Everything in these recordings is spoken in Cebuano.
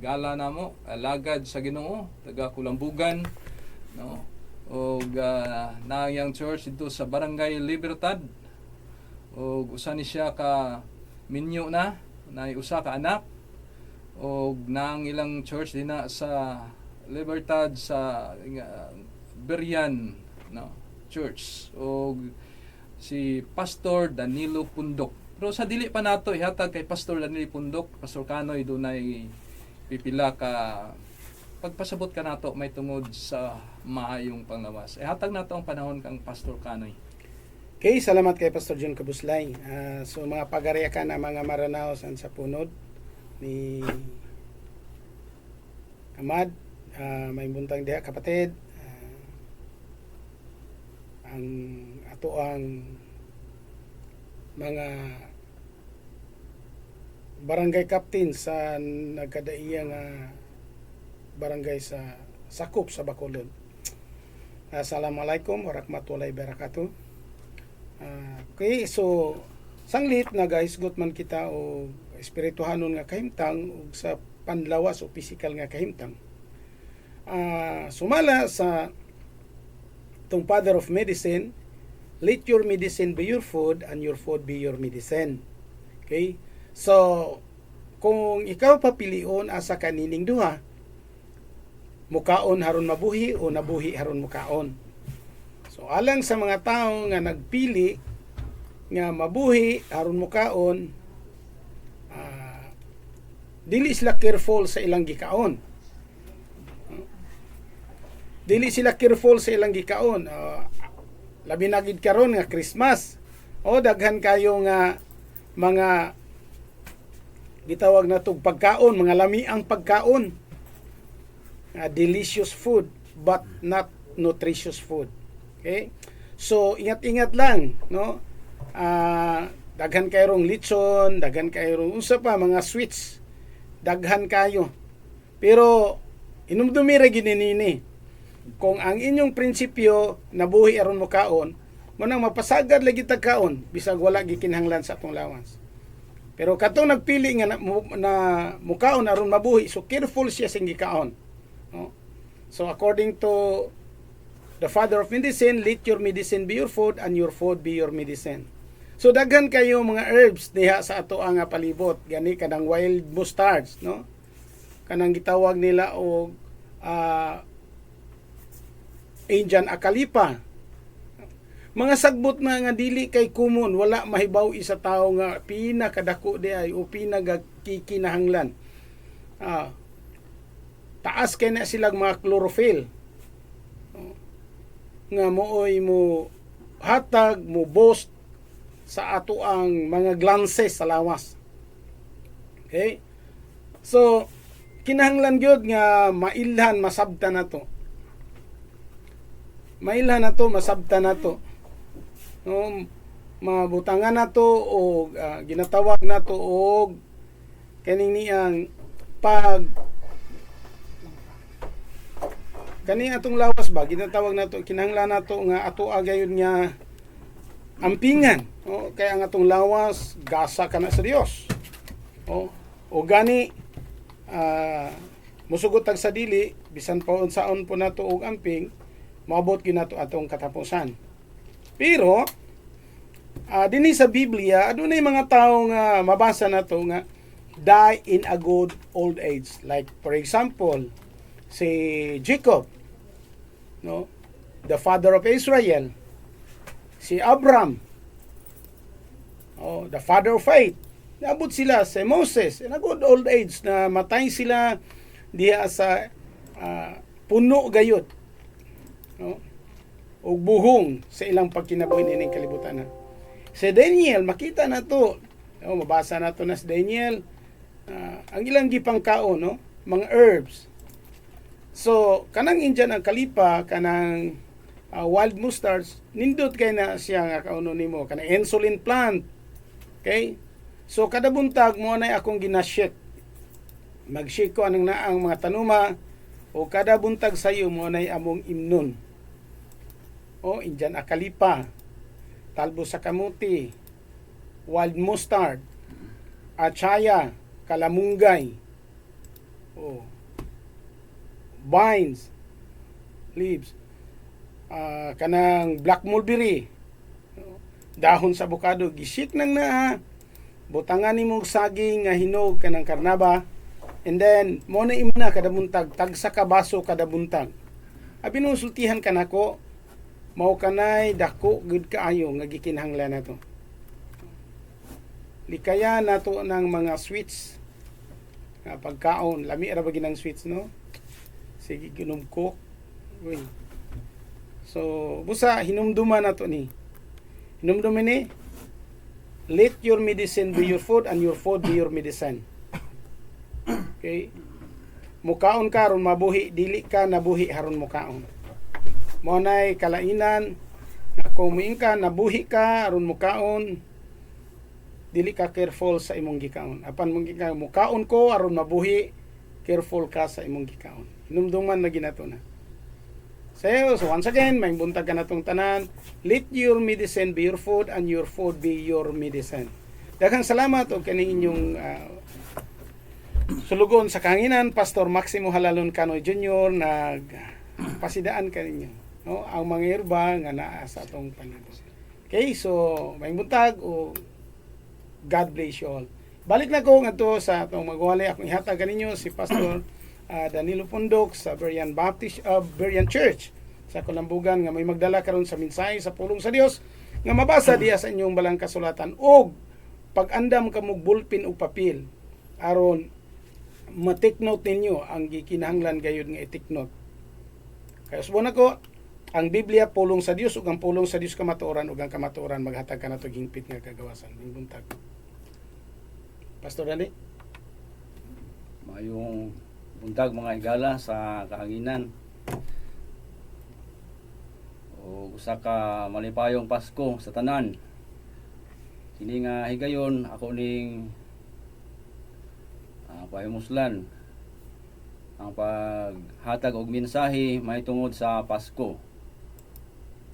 Higala namo, alagad sa Ginoo, taga Kulambugan, no? Og naayang church dito sa Barangay Libertad. Og usa ni siya ka minyo na, naay usa ka anak. Og naang ilang church dinha sa Libertad sa Berian, no, church. Og si Pastor Danilo Pundok. Pero sa dili pa nato ihatag kay Pastor Danilo Pundok, Pastor Kanoy, dunay pipila ka pagpasabot ka nato may tungod sa maayong panglawas. Ihatag nato ang panahon kang Pastor Kanoy. Okay, salamat kay Pastor John Kabuslay. So mga pagariakan na mga Maranao sa punod ni Kamad, may buntag diha, kapatid. Ang ato ang mga barangay captain sa nagkadaiya nga barangay sa sakop sa Bacolod. Assalamualaikum warahmatullahi wabarakatuh. Okay, so sanglit nagahisgot man kita og espirituhanon nga kahimtang ug sa panlawas o physical nga kahimtang. Sumala sa tong father of medicine, let your medicine be your food and your food be your medicine. Okay? So, kung ikaw papilion asa kanining duha, mukaon haron mabuhi o nabuhi haron mukaon. So alang sa mga tao nga nagpili nga mabuhi aron mukaon, dili sila careful sa ilang gikaon. Dili sila careful sa ilang gikaon. Labi na gid karon nga Christmas. O daghan kayo nga mga gitawag natog pagkaon, mga lamiang pagkaon. Delicious food but not nutritious food. Okay? So ingat-ingat lang, no? Daghan kayo rong litson, daghan kayo rong unsa pa mga sweets. Daghan kayo. Pero inumdumi ra gyud nini. Kung ang inyong prinsipyo nabuhi aron mukaon, mo nang mapasagad lagi tag kaon bisag wala gikinahanglan sa atong lawas. Pero katong nagpili nga na mukaon aron mabuhi, so careful siya sa gikaon. No? So according to the father of medicine, let your medicine be your food and your food be your medicine. So daghan kayo mga herbs diha sa ato ang palibot, gani kanang wild mustards, no? Kanang gitawag nila og Indian Acalypha. Mga sagbot na nga dili kay common, wala mahibaw isa tao nga pinakadako di ay o pinagakikinahanglan. Taas kay na silang mga chlorophyll. Oh. Nga mooy mo hatag, mo boost sa ato ang mga glances sa lawas. Okay? So, kinahanglan gyud nga mailhan, masabta na to. Mailhan na to, masabta na to. No, mabutangan na to o ginatawag na to og kaning niyang pag kani atong lawas ba, ginatawag nato, kinahanglan nato nga ato agayon nga ampingan, o kaya ang atong lawas gasa kana sa Dios. O o gani musugot tag sa dili, bisan pa unsaon po nato og amping, moabot gyud nato atong katapusan. Pero dinhi sa Biblia adunay mga tawo nga mabasa nato nga die in a good old age, like for example si Jacob, no, the father of Israel, si Abraham, oh, the father of faith. Naabot sila, si Moses, in a good old age na matay sila diha sa puno gayud, no, og buhong sa ilang pagkinabuhi nining kalibutan na. Si Daniel, makita na to. Oh, mabasa na to na si Daniel. Ang ilang gipangkaon, no, mga herbs. So, kanang Indian Acalypha, kanang wild mustards, nindot kay na siya nga kauno nimo, kanang insulin plant. Okay? So kada buntag mo na akong gina-shake. Mag-shake ko anang naang mga tanuma o kada buntag sayo mo na among imnon. O Indian Acalypha, talbo sa kamuti, wild mustard, achaya, kalamunggay. Oh. Vines leaves. Kanang black mulberry. Dahon sa avocado gi-shake nang naa. Butangan nimo og saging nga hinog, kanang karnaba. And then mo na imo na kada buntag, tagsa ka baso kada buntag. Abi nung sultihan kanako, mao kanay dako gud kaayo nga gikinahanglan nato. Likaya nato ng mga sweets nga pagkaon, lami ra ba ginang sweets, no? Sige ginom ko. Uy. So, busa hinumduman nato ni. Hinumduman ni, let your medicine be your food and your food be your medicine. Okay? Mukaon ka aron mabuhi, dili ka nabuhi aron mukaon. Mao nay kalainan nga kung muingon ka nabuhi ka aron mukaon, dili ka careful sa imong gikaon. Apan mong ka mukaon ko aron mabuhi, careful ka sa imong gikaon. Hinumduman na ginato na. So once again, may buntag ka natong tanan. Let your medicine be your food and your food be your medicine. Daghang salamat og kaning inyong sulugon sa kahanginan, Pastor Maximo Halalon Canoy Jr., nag pasidaan kaninyo, no, ang mga yerba nga naa sa atong panahon. Okay, so may buntag o God bless you all. Balik na ko ngadto sa atong magwali. Akong ihatag kaninyo si Pastor Danilo Pundok sa Berean Baptist Berean Church sa Kolambugan nga may magdala karon sa mensahe sa pulong sa Dios nga mabasa diya sa inyong balang kasulatan, og pag-andam ka mo ballpen ug papel aron ma-take note ninyo ang gikinahanglan gayud nga i-take note. Kaya usbon ako, ang Biblia pulong sa Dios ug ang pulong sa Dios kamatuoran ug ang kamatuoran maghatag kanato hingpit nga kagawasan. Ning buntag. Pastor Dani? Maayong buntag, mga higala sa kahanginan. O usa ka malipayong Pasko sa tanan. Kini nga higayon ako ning pahimuslan ang paghatag og mensahe mahitungod sa Pasko.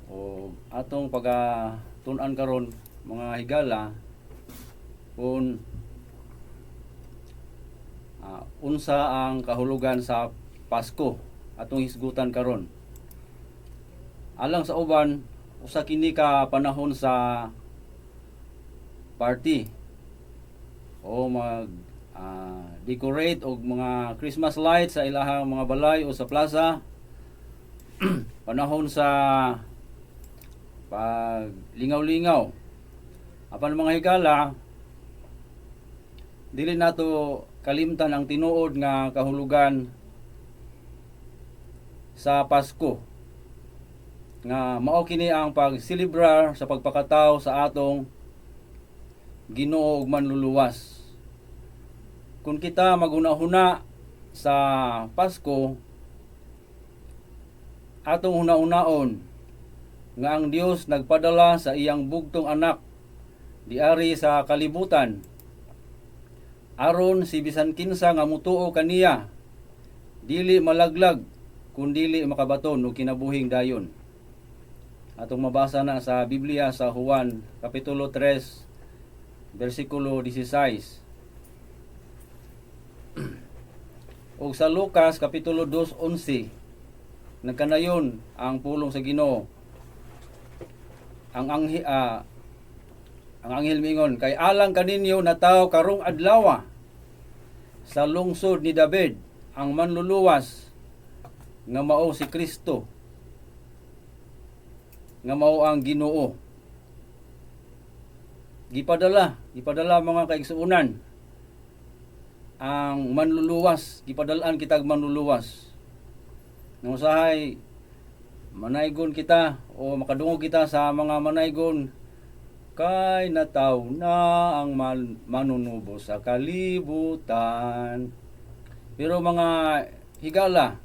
O atong pagatun-an karon, mga higala, kung unsa ang kahulugan sa Pasko, atong hisgutan karon. Alang sa uban, usa kini ka panahon sa party o mag decorate og mga Christmas lights sa ilahang mga balay o sa plaza, panahon sa paglingaw-lingaw. Apan, mga higala, dili nato kalimtan ang tinuod nga kahulugan sa Pasko nga mao kini ang pagselebrar sa pagpakatawo sa atong Ginoo ug Manluluwas. Kung kita maghuna-huna sa Pasko, atong huna-hunaon nga ang Dios nagpadala sa iyang bugtong anak diari sa kalibutan aron si bisan kinsa nga mutuo kaniya dili malaglag kun dili makabaton og kinabuhing dayon. Atong mabasa na sa Biblia sa Juan kapitulo 3 bersikulo 16. Ug sa Lucas kapitulo 2:11, nagkanayon ang pulong sa Ginoo. Ang anghel mingon, "Kay alang kaninyo natawo karong adlawa sa lungsod ni David ang Manluluwas nga mao si Kristo nga mao ang Ginoo." Gipadala, gipadala, mga kaigsuonan, ang Manluluwas, gipadalaan kitag Manluluwas. Nang usahay manaygon kita o makadungog kita sa mga manaygon, "Kay nataw na ang manunubos sa kalibutan." Pero, mga higala,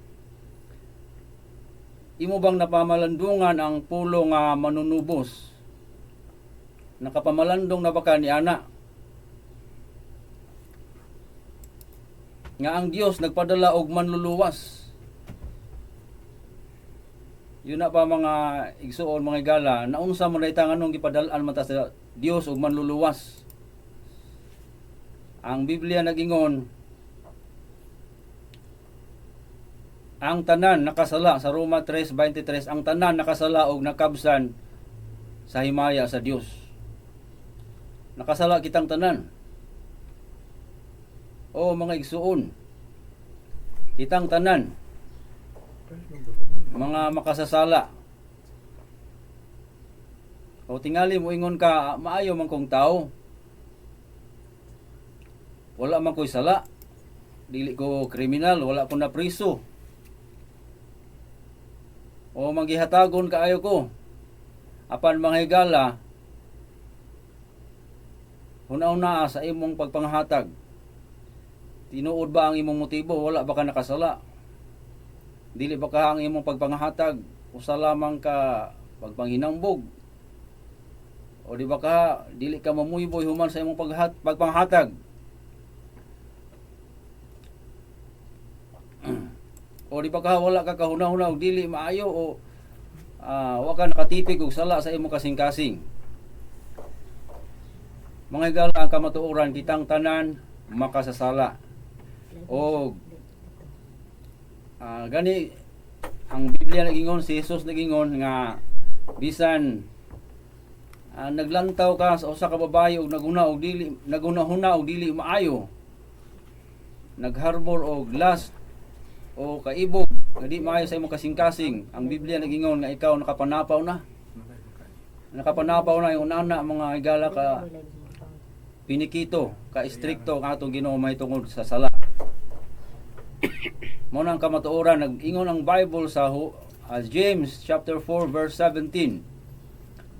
imo bang napamalandungan ang pulo nga "manunubos"? Nakapamalandong na ba ka ni ana? Nga ang Dios nagpadala og Manluluwas. Yun na pa, mga igsuon, mga higala, naunsa man ta nganong gipadal-an man ta sa Dios og Manluluwas? Ang Biblia nagingon Ang tanan nakasala sa Roma 3:23, ang tanan nakasala og nakabsan sa himaya sa Dios. Nakasala kitang tanan. O mga igsuon, kitang tanan mga makasasala. O tingali mo ingon ka, maayo man kong tao. Wala man ko'y sala. Dili ko kriminal, wala ko na priso. O manggihatagon kaayo ko. Apan mga higala, huna-huna sa imong pagpanghatag. Tinuod ba ang imong motibo? Wala ba ka nakasala? Dili ba ka ang imong pagpanghatag usa lamang ka pagpanghinambog? O di ba ka dili ka mamuyboy human sa imong pagpanghatag? O di ba ka wala ka kahuna-huna og dili maayo o wa ka nakatipig og sala sa imong kasing-kasing? Mga higala, ang kamatuoran, kitang tanan makasasala. O gani ang Biblia nagingon, si Jesus nagingon nga bisan naglantaw ka sa usa ka babaye og naguna og dili nagunahuna og dili maayo, nagharbor og lust o kaibog nga di maayo sa imong kasing-kasing, ang Biblia nagingon nga ikaw nakapanapaw na. Nakapanapaw na yung nana, mga higala, ka pinikito, ka istrikto ang atong Ginoo mahitungod sa sala. Mao nang kamatuoran, nag-ingon ang Bible sa James chapter 4 verse 17.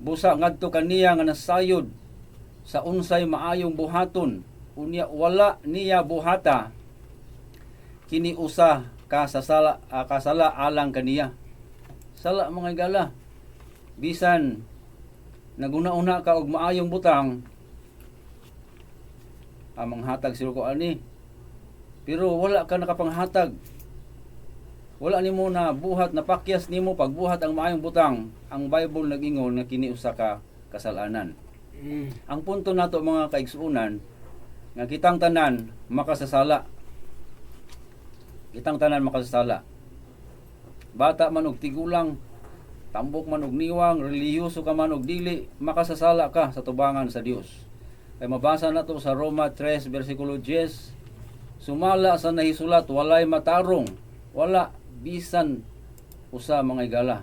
Busa ngadto kaniya nga nasayod sa unsay maayong buhaton, unya wala niya buhata, kini usa ka sa sala, kasala alang kaniya. Sala, mga higala. Bisan naguna-una ka og maayong butang, manghatag siguro ko ani, pero wala ka nakapanghatag, wala nimo na buhat, napakyas nimo pagbuhat ang maayong butang, ang Bible nag-ingon nga kini usa ka kasalanan. Ang punto nato, mga kaigsuonan, nga kitang tanan makasasala. Kitang tanan makasasala. Bata man og tigulang, tambok man og niwang, relihiyoso ka man og dili, makasasala ka sa tubangan sa Dios. Kay mabasa nato sa Roma 3 versikulo 10, sumala sa nahisulat, walay matarong, wala bisan usa, mga higala.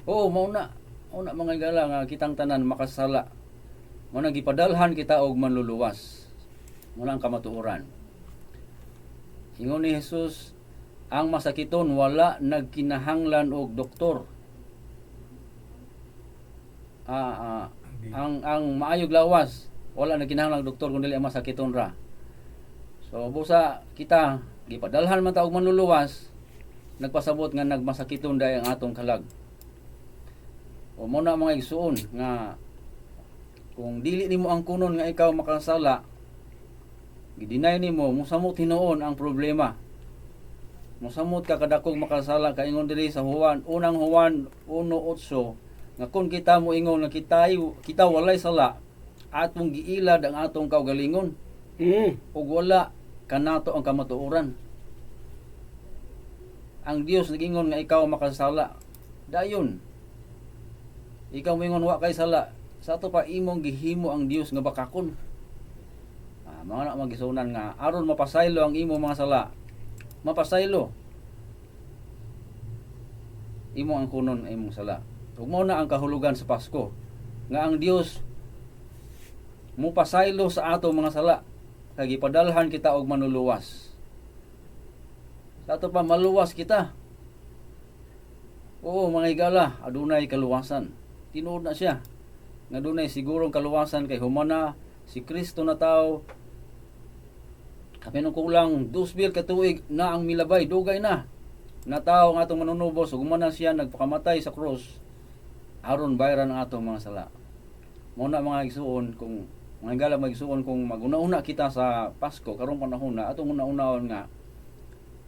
Oo, mao na. Mao na, mga higala, nga kitang tanan makasala. Mao na gipadalhan kita og manluluwas. Mao na ang kamatuoran. Ingon ni Jesus, ang masakiton wala nagkinahanglan og doktor. Ang maayog lawas wala nagkinahanglan og doktor kundi ang masakiton ra. So busa kita gipadalhan man ta og manluluwas, nagpasabot nga nagmasakiton dai ang atong kalag. O mao na, mga igsuon, nga kung dili nimo ang kunon nga ikaw makasala, gideny nimo, mosamot hinuon ang problema. Mosamot ka kadakog makasala, kay ingon diri sa Juan, unang Juan 1:8, nga kung kita mo ingon nga kita kita walay sala, atong giilad ang atong kaugalingon ug wala kanato ang kamatuoran. Ang Dios nagingon nga ikaw makasala. Dayon. Ikaw moingon wa kay sala. Sa ato pa imong gihimo ang Dios nga bakakon. Mga na magisunan nga aron mapasaylo ang imo mga sala. Mapasaylo. Imo ang kunon ang imong sala. Ug mao na ang kahulugan sa Pasko, nga ang Dios mupasaylo sa ato mga sala kay gipadalhan kita og manluluwas. Sa ato pa maluwas kita. Oo, mga higala, adunay kaluwasan. Tinuod na siya nga adunay sigurong kaluwasan kay humana si Kristo na tao, kapin kulang 2000 ka tuig na ang milabay, dugay na. Natawo ang atong manunubos ug humana siya nagpakamatay sa krus aron bayaran ang atong mga sala. Mao na, mga igsuon, kung mga higala, mga igsuon, kung maguna-una kita sa Pasko karong panahon na atong una-unaon nga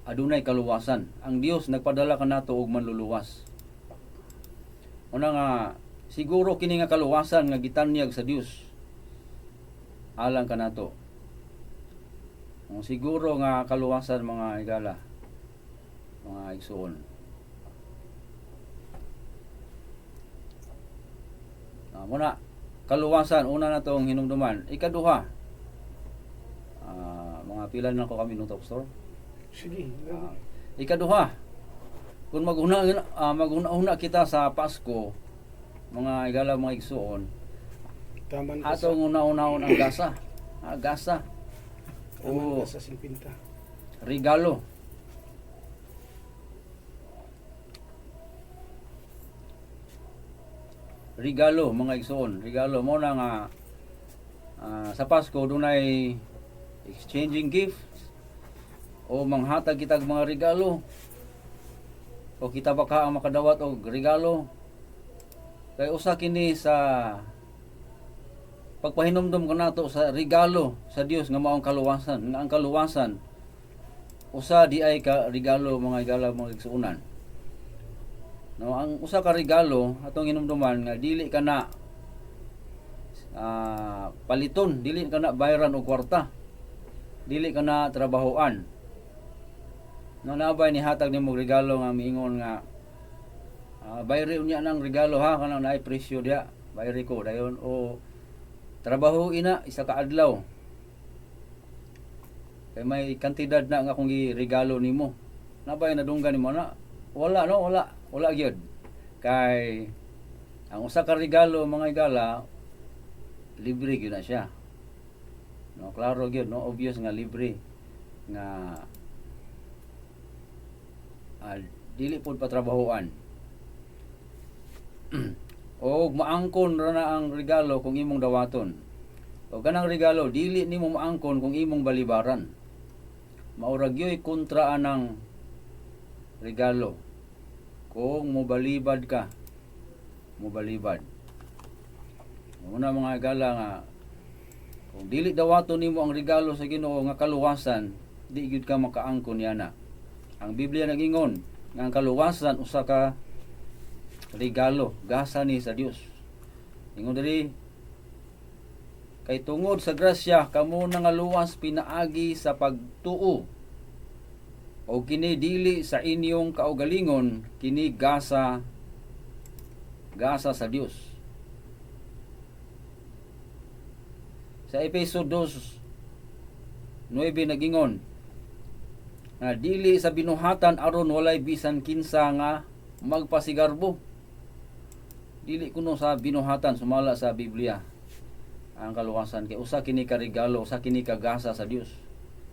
adunay kaluwasan. Ang Dios nagpadala kanato og manluluwas. Una nga siguro kini nga kaluwasan nga gitanyag sa Dios alang kanato. Ang siguro nga kaluwasan, mga higala. Mga igsuon. Muna kaluwasan una na tong hinumduman. Ikaduha. Mga pila na ko kami minuto, Pastor. Sige. Ikaduha, kung maghuna-huna kita sa Pasko, mga igala, mga igsuon, Taman ka sa, atong una-unahon ang gasa. Gasa. taman O ka sa 50. regalo. Regalo, mga igsuon, regalo mo na nga sa Pasko dunay exchanging gifts o manghatag kitag mga regalo o kita ba ka ang makadawat og regalo kay usa kini sa pagpahinumdom kanato sa regalo sa Dios nga maong kaluwasan, nga ang kaluwasan usa di ay ka regalo, mga igala, mga igsuonan, no? Ang usa ka regalo atong hinumduman nga dili ka na paliton, dili ka na bayaran og kwarta, dili ka na trabahoan, no? Naabay ni hatag nimo og regalo nga miingon nga bayri unya ng regalo ha, kanang naay presyo diha, bayri ko dayon o trabaho ina isa ka adlaw kay may kantidad na nga akong giregalo nimo. Nabay nadunggan nimo na? Wala, no? Wala, wala gyud, kay ang usa ka regalo, mga igala, libre gyud na siya, no? Klaro gyud, no? Obvious nga libre nga dili pod patrabahoan o maangkon ra na ang regalo kung imong dawaton. O kanang regalo dili nimo maangkon kung imong balibaran. Mao ra gyoy kontra anang regalo kung mobalibad ka, mobalibad. Muna, mga igala, nga kung dili dawaton nimo ang regalo sa Ginoo nga kaluwasan, di gyud ka makaangkon niana. Ang Biblia nagingon nga ang kaluwasan usa ka regalo, gasa ni sa Dios. Ingon diri, kay tungod sa grasya kamo nangaluwas pinaagi sa pagtuo. O kini dili sa inyong kaugalingon, kini gasa, gasa sa Dios. Sa Efeso 2:9 nagingon nga dili sa binuhatan aron walay bisan kinsa nga magpasigarbo. Dili kuno sa binuhatan, sumala sa Biblia ang kaluwasan, kay usa kini ka regalo, usa kini ka gasa sa Dios.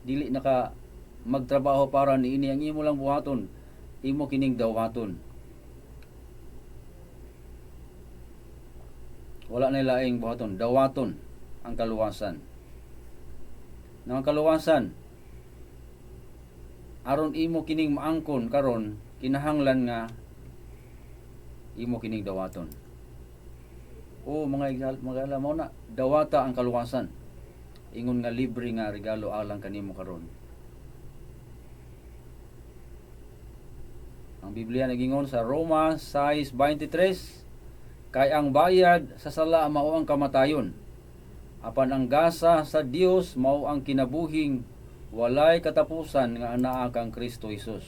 Dili na ka magtrabaho para niini, ang imo lang buhaton, imo kining dawaton. Wala na laing buhaton, dawaton ang kaluwasan. Nang ang kaluwasan aron imo kining maangkon karon, kinahanglan nga imo kining dawaton. O mga mga alam mo na, dawata ang kaluwasan. Ingon nga libre nga regalo alang kanimo karon. Ang Biblia nagingon sa Roma 6:23, kay ang bayad sa sala mao ang kamatayon, apan ang gasa sa Dios mao ang kinabuhing walay katapusan nga anaa kang Kristo Hesus.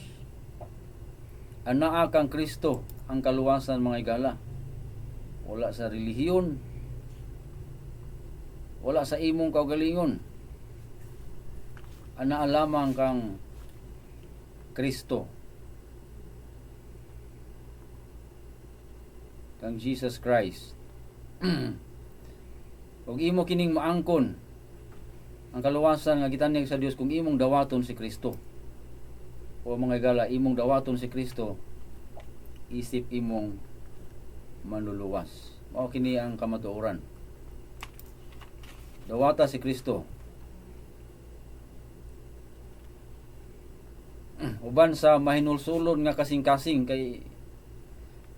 Anaa kang Kristo ang kaluwasan, mga igala. Wala sa relihiyon, wala sa imong kaugalingon. Anaa lamang kang Kristo, kang Jesus Christ. Ug imo kining maangkon ang kaluwasan nga gitanyag sa Dios kung imong dawaton si Kristo. O mga igala, imong dawaton si Kristo isip imong manluluwas. Mao kini ang kamatuoran. Dawata si Kristo. Uban sa mahinulsulon nga kasing-kasing, kay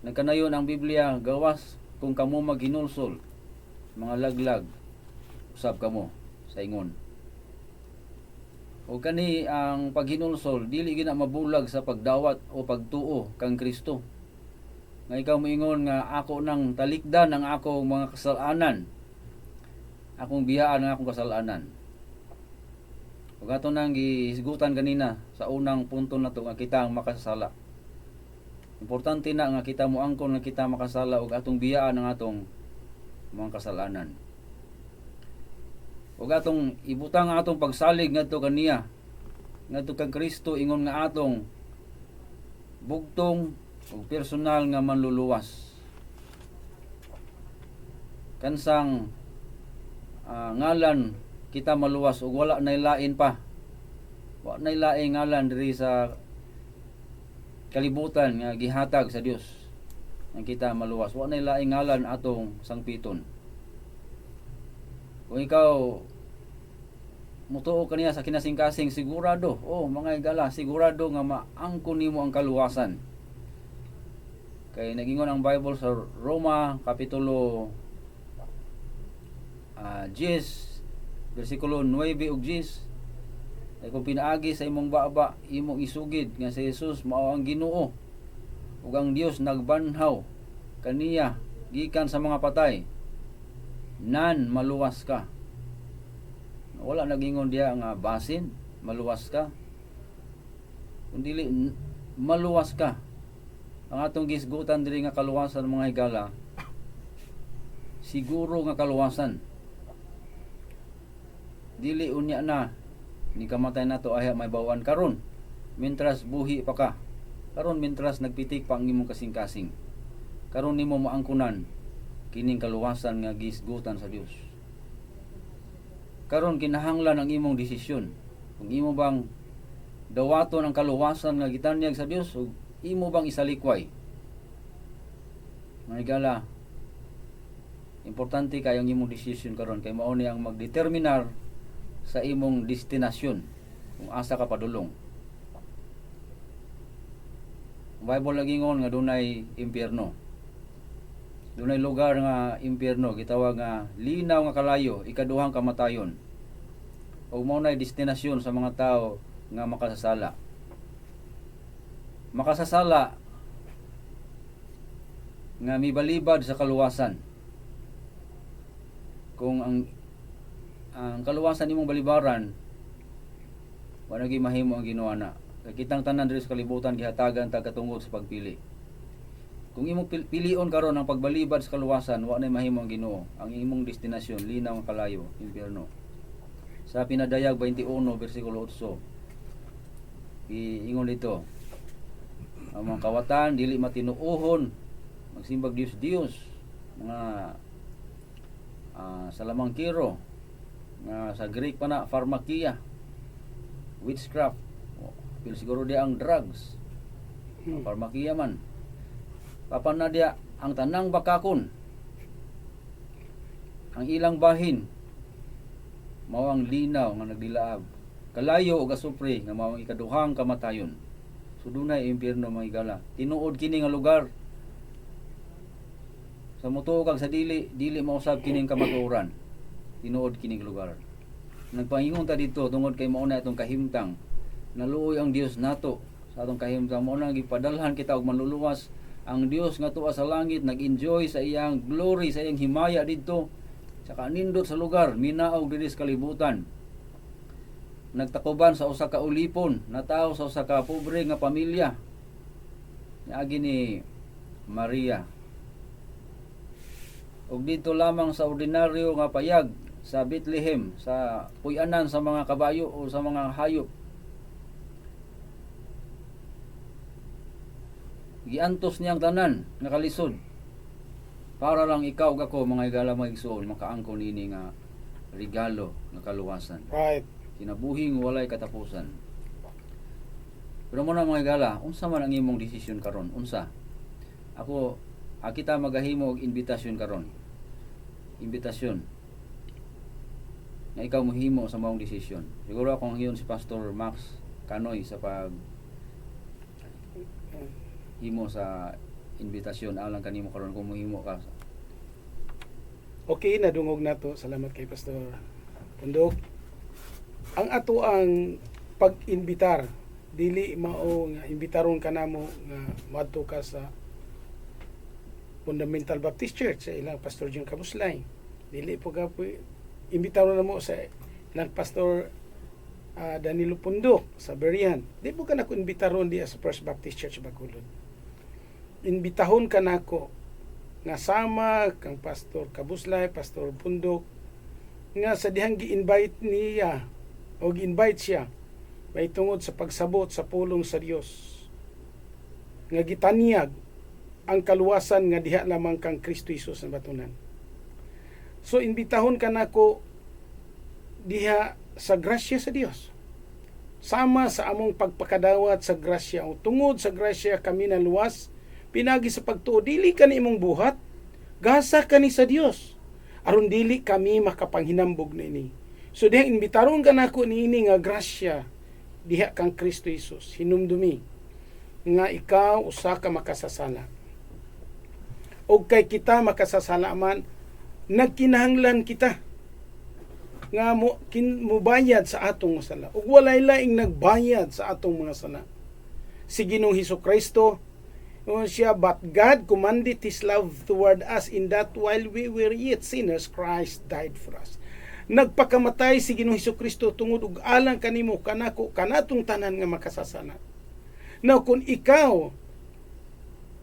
nagkanayon ang Biblia, gawas kung kamo maghinulsol, mga laglag usab kamo sa ingon. O kani ang paghinulsol dili gina mabulag sa pagdawat o pagtuo kang Kristo. Nga ikaw moingon nga ako nang talikdan ang akong mga kasalanan, akong biyaan ang akong kasalanan. Ug ato nang gihisgutan ganina sa unang punto nato nga kita ang makasasala. Importante na nga kita moangkon nga kita makasala ug atong biyaan ang atong mga kasalanan. Ug atong ibutang ang atong pagsalig ngadto kaniya, ngadto kang Kristo, ingon nga atong bugtong ug personal nga manluluwas. Kansang ngalan kita maluwas ug wala nay lain pa. Wa nay laing ngalan diri sa kalibutan nga gihatag sa Dios nga kita maluwas. Wa nay laing ngalan atong sangpiton. Kung ikaw mutuo kaniya sa kinasingkasing, sigurado, oh, mga higala, sigurado nga maangkon nimo ang kaluwasan. Kay nagingon ang Bible sa Roma kapitulo 10 bersikulo 9 ug 10 ay kung pinaagi sa imong baba imong isugid nga si Jesus mao ang Ginoo ug ang Dios nagbanhaw kaniya gikan sa mga patay, nan maluwas ka. Wala nagingon diha nga basin maluwas ka, kung dili maluwas ka. Ang atong gisgutan diri nga kaluwasan, mga higala, siguro nga kaluwasan. Dili unya na ni kamatay nato ayha may bawaan. Karon, mintras buhi pa ka, karon mintras nagpitik pa ang imong kasing-kasing, karon nimo maangkunan kining kaluwasan nga gisgutan sa Dios. Karon kinahanglan ang imong desisyon kung imo bang dawaton ang kaluwasan nga gitanyag sa Dios o imo bang isalikway. Mga higala, importante kay ang imong desisyon karon kay mao ni ang magdeterminar sa imong destinasyon, kung asa ka padulong. Ang Bible nagingon nga dunay impyerno. Dunay lugar nga impyerno, gitawag nga linaw nga kalayo, ikaduhang kamatayon. Ug mao nay destinasyon sa mga tao nga makasasala. Makasasala nga mibalibad sa kaluwasan. Kung ang kaluwasan imong balibaran, wala gyud mahimo ang Ginoo na. Kay kitang tanan diri sa kalibutan gihatagan ta katungod sa pagpili. Kung imong pilion karon ang pagbalibad sa kaluwasan, wa nay mahimo ang Ginoo. Ang imong destinasyon, linaw nga kalayo, impyerno. Sa Pinadayag 21 bersikulo 8, iingon dito, ang mga kawatan dili matinuohon, magsimbag Dios Dios, mga salamangkiro nga sa Greek pa na pharmakia, witchcraft, pero siguro di ang drugs. Pharmakia man papan na diya ang tanang bakakon, ang ilang bahin mao ang linaw nga nagdilaab kalayo og asupre nga mao ang ikaduhang kamatayon. So dunay impyerno, mga higala. Tinuod kini nga lugar. Sa mutuo kag sa dili, dili mausab kining kamatuoran. Tinuod kining lugar. Nagpaingon ta dito tungod kay mao na itong kahimtang. Naluoy ang Dios nato sa atong kahimtang. Mao na gipadalhan kita og manluluwas. Ang Dios nga tuwa sa langit nag-enjoy sa iyang glory, sa iyang himaya didto sa kanindot sa lugar, minaog diri sa kalibutan. Nagtakuban sa usa ka ulipon, natawo sa usa ka pobre nga pamilya. Niagi ni Maria. Ug dito lamang sa ordinaryo nga payag sa Bethlehem, sa puy-anan sa mga kabayo o sa mga hayop, giantos niyang tanan nga kalisod para lang ikaw ug ako, mga higala, mga igsoon, makaangkon nini nga regalo nga kaluwasan, kinabuhing walay katapusan. Pero muna, mga higala, unsa man ang imong desisyon karon? Unsa? Ako, kita magahimo og imbitasyon karon. Imbitasyon nga ikaw mohimo sa maong desisyon. Siguro akong hiyon si Pastor Max Kanoy sa pag himo sa imbitasyon alang kanimo karon kung mohimo ka. Okay, nadungog nato. Salamat kay Pastor Pundok. Ang ato ang pag-imbitar, dili mao nga imbitaron ka namo nga moadto ka sa Fundamental Baptist Church sa ilang Pastor John Cabuslay. Dili po ka po imbitaron namo sa ilang Pastor Danilo Pundok sa Berian. Di mo ka nako imbitaron diya sa First Baptist Church Bacolod. Imbitahon ka nako nga sama kang Pastor Kabuslay, Pastor Pundok, nga sa dihang gi-invite niya o gi-invite siya may tungod sa pagsabot sa pulong sa Dios nga gitanyag ang kaluwasan nga diha lamang kang Kristo Jesus ang batunan. So imbitahon ka nako diha sa grasya sa Dios. Sama sa among pagpakadawat sa grasya o tungod sa grasya kami naluwas pinagi sa pagtuo, dili kani imong buhat, gasa kani sa Dios aron dili kami makapanghinambog niini. So diha imbitaron ka nako niini nga grasya diha kang Kristo Jesus. Hinumdumi nga ikaw usa ka makasasala. Og kay kita makasasala man, nagkinahanglan kita nga mo mubayad sa atong mga sala. Ug walay laing nagbayad sa atong mga sala. Si Ginoong Hesus Kristo, ingon siya, "But God commanded His love toward us in that while we were yet sinners, Christ died for us." Nagpakamatay si Ginoong Hesus Kristo tungod ug alang kanimo, kanako, kanatong tanan nga makasasala. Now, kung ikaw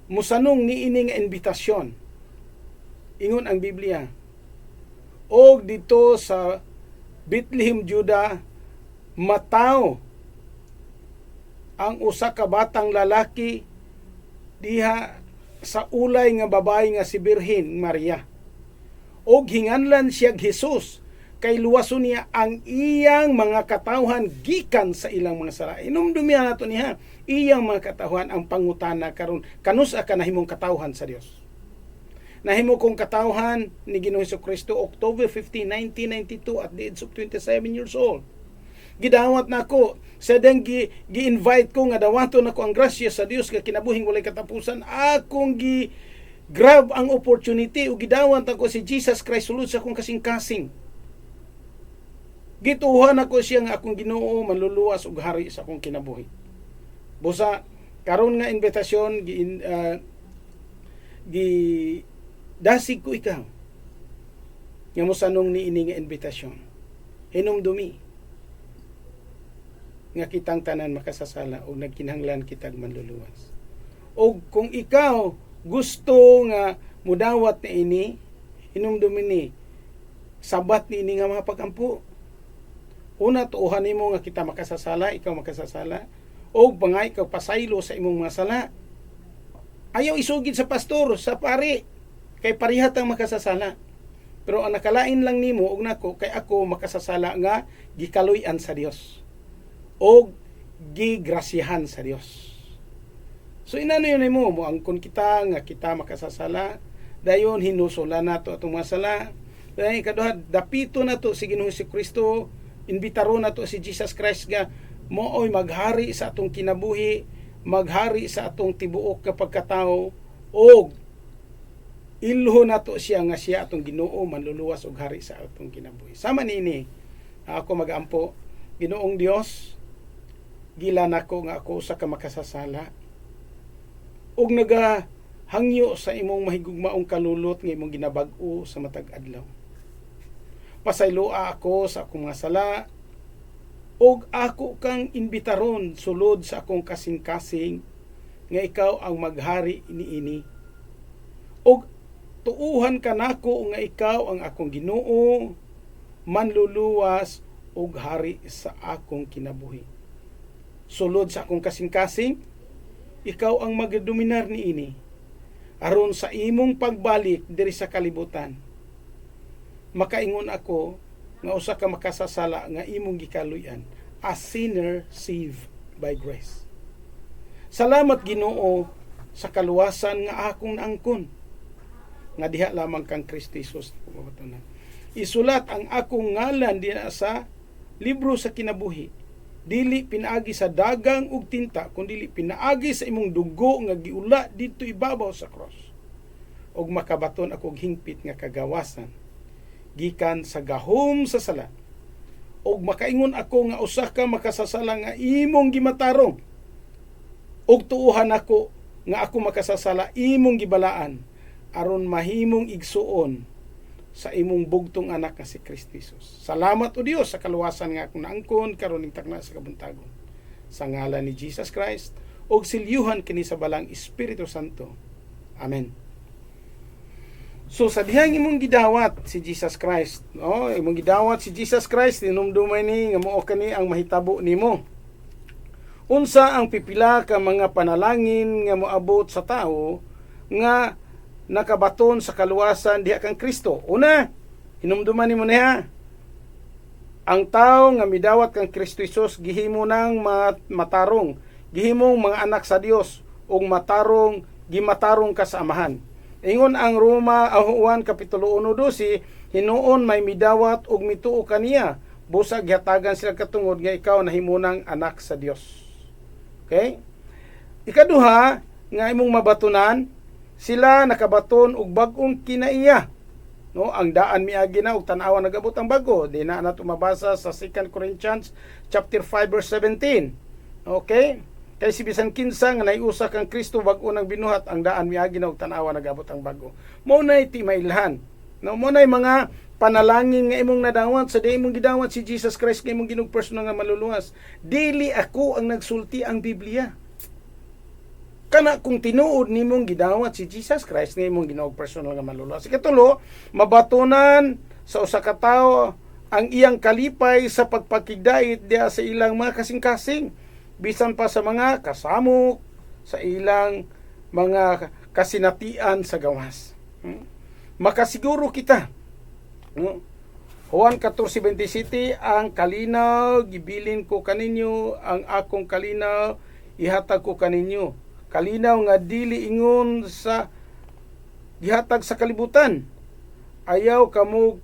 musanong niini nga imbitasyon, ingon ang Biblia, og dito sa Bethlehem, Judah, mataw ang usa ka batang lalaki diha sa ulay nga babae nga si Birhen Maria. Og hinganlan siya Jesus kay luwason niya ang iyang mga katawhan gikan sa ilang mga sala. Inumdumi nato niya, iyang mga katawhan. Ang pangutana karon, kanus-a ka nahimong katawhan sa Dios? Nahimo kong katawhan ni Ginoong Kristo October 15, 1992 at the age of 27 years old. Gidawat nako sa deng gi-invite ko nga dawaton nako ang grasya sa Dios nga kinabuhing walay katapusan. Akong gi grab ang opportunity ug gidawat ako si Jesus Christ sulod sa akong kasing-kasing. Gituohan ako siya nga akong Ginoo, manluluwas ug hari sa akong kinabuhi. Busa karon nga imbitasyon gi dasig ko ikaw nga mosanong niini nga imbitasyon. Hinumdumi nga kitang tanan makasasala o nagkinahanglan kitag manluluwas. O kung ikaw gusto nga mudawat ni ini, hinumdumi ni sabat ni ini nga mga pagampo. Una, tuohan nimo nga kita makasasala, ikaw makasasala, o bangay ikaw pasaylo sa imong mga sala. Ayaw isugid sa pastor, sa pari, kay pareha tang makasasala. Pero ang nakalain lang nimo og nako kay ako makasasala nga gikaluy-an sa Dios og gigrasyahan sa Dios. So inano yun nimo mo angkon kita nga kita makasasala, dayon hinusola nato atong mga sala. Dayon ikaduha, dapito nato si Ginoong Kristo, imbitaro nato si Jesus Christ nga mooy maghari sa atong kinabuhi, maghari sa atong tibuok nga pagkatao og ilho nato siya nga siya atong Ginoo, manluluwas ug hari sa atong kinabuhi. Sama niini, ako magampo. Ginoong Dios, gila nako nga ako usa ka makasasala ug nagahangyo sa imong mahigugmaong kalulot nga imong ginabag-o sa matag adlaw. Pasayloa ako sa akong mga sala ug ako kang imbitaron sulod sa akong kasing-kasing nga ikaw ang maghari niini. Ug tuuhan ka nako nga ikaw ang akong Ginoo, manluluwas ug hari sa akong kinabuhi. Sulod sa akong kasing-kasing, ikaw ang magdominar niini. Aron sa imong pagbalik diri sa kalibutan, makaingon ako nga usa ka makasasala nga imong gikaluy-an, a sinner saved by grace. Salamat, Ginoo, sa kaluwasan nga akong naangkon nga diha lamang kang Kristo Jesus. Isulat ang akong ngalan dinha sa libro sa kinabuhi. Dili pinaagi sa dagang ug tinta, kundi pinaagi sa imong dugo nga giula didto ibabaw sa cross. Ug makabaton ako og hingpit nga kagawasan gikan sa gahom sa sala. Ug makaingon ako nga usa ka makasasala nga imong gimatarong. Ug tuohan ako nga ako makasasala imong gibalaan aron mahimong igsuon sa sa imong bugtong anak nga si Kristo Jesus. Salamat, O Dios, sa kaluwasan nga akong naangkon karon ning takna sa kabuntagon. Sa ngalan ni Jesus Christ ug silyuhan kini sa Balaang Espiritu Santo. Amen. So sa dihang imong gidawat si Jesus Christ, no? Imong gidawat si Jesus Christ, hinumdumay ni nga mao kani ang mahitabo nimo. Unsa ang pipila ka mga panalangin nga moabot sa tao nga nakabaton sa kaluwasan diha kang Kristo? Una, hinumduman nimo niya. Ang tao nga midawat kang Kristo Jesus, gihimo nang matarong, gihimong mga anak sa Dios ug matarong, gimatarong ka sa Amahan. Ingon ang Roma 1 kapitulo 1:12, hinuon may midawat ug mituo kaniya, busa gihatagan sila katungod nga ikaw nahimunang anak sa Dios. Okay? Ikaduha nga imong mabatunan, sila nakabaton og bag-ong kinaiya. No, ang daan miagi na ug tan-awa, nagabot ang bago. Di na nato mabasa sa 2 Corinthians chapter 5 verse 17. Okay? Kay si bisan kinsa nga naiusa kang Kristo, bag-o nang binuhat. Ang daan miagi na ug tan-awa, nagabot ang bago. Mao nay timailhan. No, mao nay mga panalangin nga imong nadawat sa di imong gidawat si Jesus Christ nga imong Ginoong personal nga maluluwas. Dili ako ang nagsulti, ang Biblia. Kana kung tinuod nimong gidawat si Jesus Christ nga imong Ginoong personal nga maluluwas. Ikatulo, mabatunan sa usa ka tawo ang iyang kalipay sa pagpakigdait diha sa ilang mga kasing-kasing, bisan pa sa mga kasamok, sa ilang mga kasinatian sa gawas. Makasiguro kita. Juan 14:27, "Ang kalinaw gibilin ko kaninyo, ang akong kalinaw ihatag ko kaninyo. Kalinaw nga dili ingon sa gihatag sa kalibutan. Ayaw kamo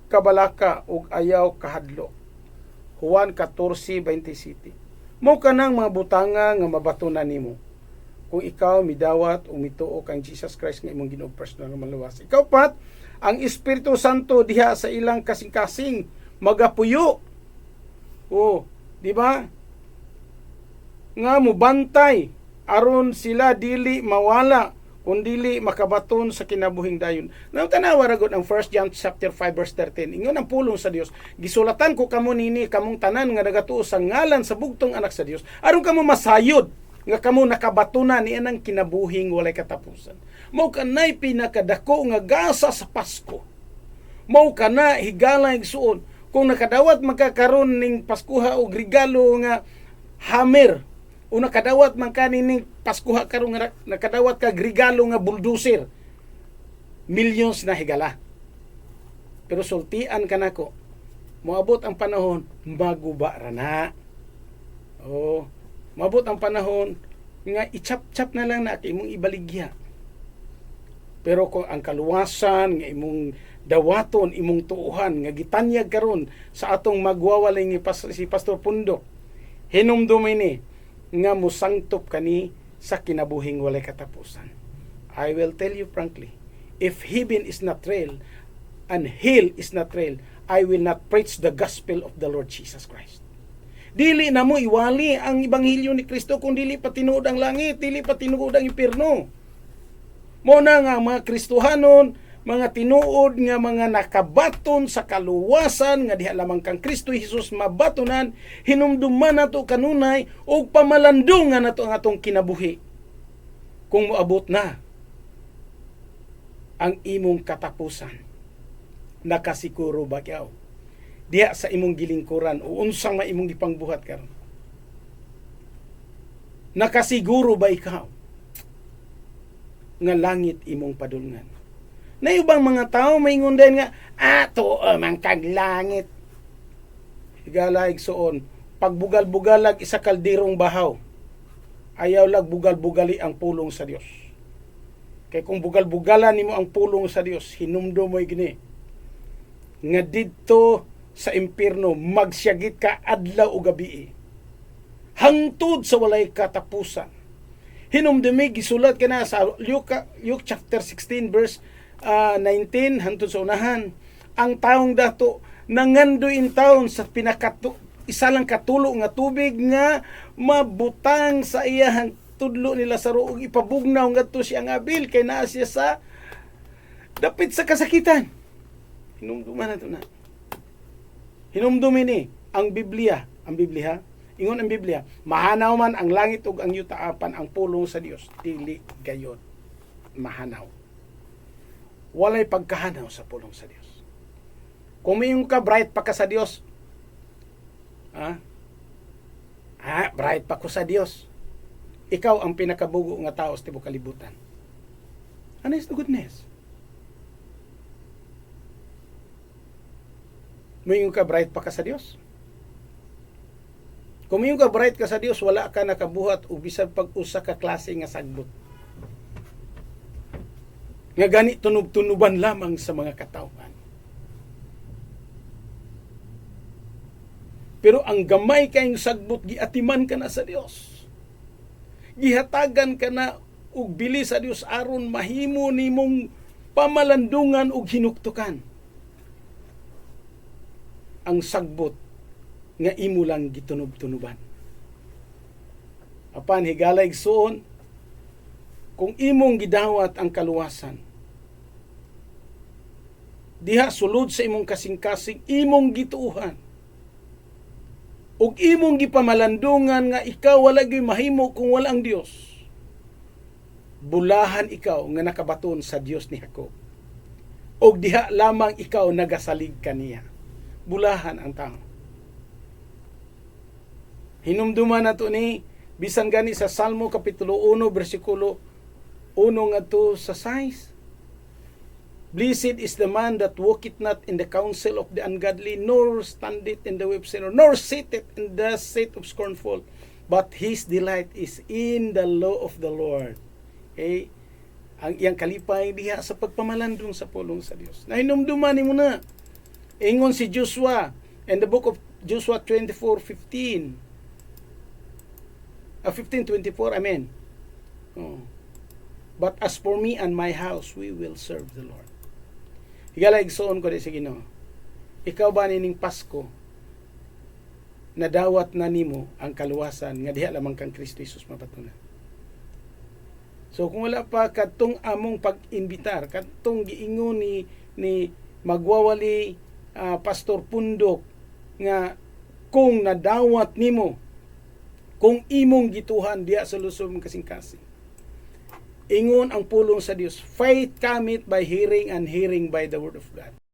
kabalaka ug ayaw kahadlok." Juan 14:27. Mao kanang mga butanga nga mabatunan nimo kung ikaw midawat o mituo kang Jesus Christ nga imong Ginoo personal nga maluwas. Ikaupat, ang Espiritu Santo diha sa ilang kasing-kasing magapuyo. Oh, di ba? Nga mubantay aron sila dili mawala kung dili makabaton sa kinabuhing dayon. Now tanawa ra gud ang 1 John chapter 5 verse 13. Ingon ang pulong sa Dios, "Gisulatan ko kamo nini, kamong tanan nga nagatuo sa ngalan sa bugtong anak sa Dios, aron kamo masayod nga kamo nakabatunan ni anang kinabuhing walay katapusan." Mao kanay pinakadako nga gasa sa Pasko. Mao kana, higala igsuon, kung nakadawat magkakaroon ning Paskuha og regalo nga hammer o nakadawat man kani ning Paskuha karon nga nakadawat kag regalo nga bulldozer, millions na, higala. Pero sultian ka nako, moabot ang panahon maguba ra na. Oh, moabot ang panahon nga i-chop-chop na lang na imong ibaligya. Pero kung ang kaluwasan nga imong dawaton, imong tuuhan nga gitanyag karon sa atong magwawalay ni si Pastor Pundok, hinumdumi ni nga musangtop kani sa kinabuhing walay katapusan. I will tell you frankly, if heaven is not real and hell is not real, I will not preach the gospel of the Lord Jesus Christ. Dili na mo iwali ang ebanghelyo ni Kristo kung dili pa tinuod ang langit, dili pa tinuod ang impierno. Mao na nga mga Kristohanon, mga tinuod nga mga nakabaton sa kaluwasan nga diha lamang kang Kristo Jesus mabatonan, hinumduman nato kanunay ug pamalandungan nato ang atong kinabuhi. Kung moabot na ang imong katapusan, nakasiguro ba ikaw diha sa imong gilingkuran o unsang may imong gipangbuhat karon? Nakasiguro ba ikaw nga langit imong padulngan? Na ubang mga tao maingon din nga, "Ah, tuo man kag langit." Higala igsuon, pagbugal-bugalag isa kaldirong bahaw. Ayaw lag bugal-bugali ang pulong sa Dios. Kay kung bugal-bugalan nimo ang pulong sa Dios, hinumdum mo'y gini nga didto sa impierno magsyagit ka adlaw o gabi hangtod sa walay katapusan. Hinumdumi, gisulat kana sa Luke chapter 16 verse 19 hangtod sa unahan. Ang taong dato nangandoy in taon sa pinakatu isa lang katulo nga tubig nga mabutang sa iyahang tudlo nila sa ug ipabugnaw ngadto siya ang abil kay naa siya sa dapit sa kasakitan. Hinumduman nato na. Hinumdumi ni ang Biblia, ang Biblia, ingon ang Biblia, mahanaw man ang langit ug ang yuta, apan ang pulong sa Dios dili gayod mahanaw. Walay pagkahanaw sa pulong sa Dios. Kung miingon ka bright pa ka sa Dios, ha? Ah, bright pa ko sa Dios. Ikaw ang pinakabugo nga tao sa tibuok kalibutan. Honest to goodness. Moingon ka bright pa ka sa Dios. Kung moingon ka bright ka sa Dios, wala ka nakabuhat og bisan pag usa ka klase nga sagbot. Nga gani tunob-tunuban lamang sa mga katawhan. Pero ang gamay kayong sagbot, giatiman ka na sa Dios. Gihatagan ka na og bili sa Dios aron mahimo nimong pamalandungan og hinuktukan ang sagbot nga imo lang gitunob-tunuban. Apan higala, igsuon, kung imong gidawat ang kaluwasan, diha sulod sa imong kasing-kasing, imong gituuhan ug imong gipamalandungan nga ikaw wala gyud mahimo kung wala ang Dios, bulahan ikaw nga nakabaton sa Dios ni Jacob ug diha lamang ikaw nagasalig kaniya. Bulahan ang tao. Hinumduman nato ni bisan gani sa Salmo kapitulo 1 bersikulo 1 ngadto sa 6. "Blessed is the man that walketh not in the counsel of the ungodly, nor standeth in the way of sinner, nor sitteth in the seat of scornful. But his delight is in the law of the Lord." Okay? Ang iyang kalipay diha sa pagpamalandong sa pulong sa Dios. Nahinumduman nimo na. Ingon si Joshua in the book of Joshua 24:15. 15:24, I mean. Oh. "But as for me and my house, we will serve the Lord." Higala, igsoon ko di sa Ginoo. Ikaw ba nining Pasko nadawat na nimo ang kaluwasan nga diha lamang kang Kristo Jesus mabatunan? So kung wala pa, kadtong among pag-imbitar, kadtong giingon ni magwawali Pastor Pundok nga kung nadawat nimo, kung imong gituhan diha sa lusob ng kasing-kasing. Ingon ang pulong sa Dios, "Faith cometh by hearing and hearing by the word of God."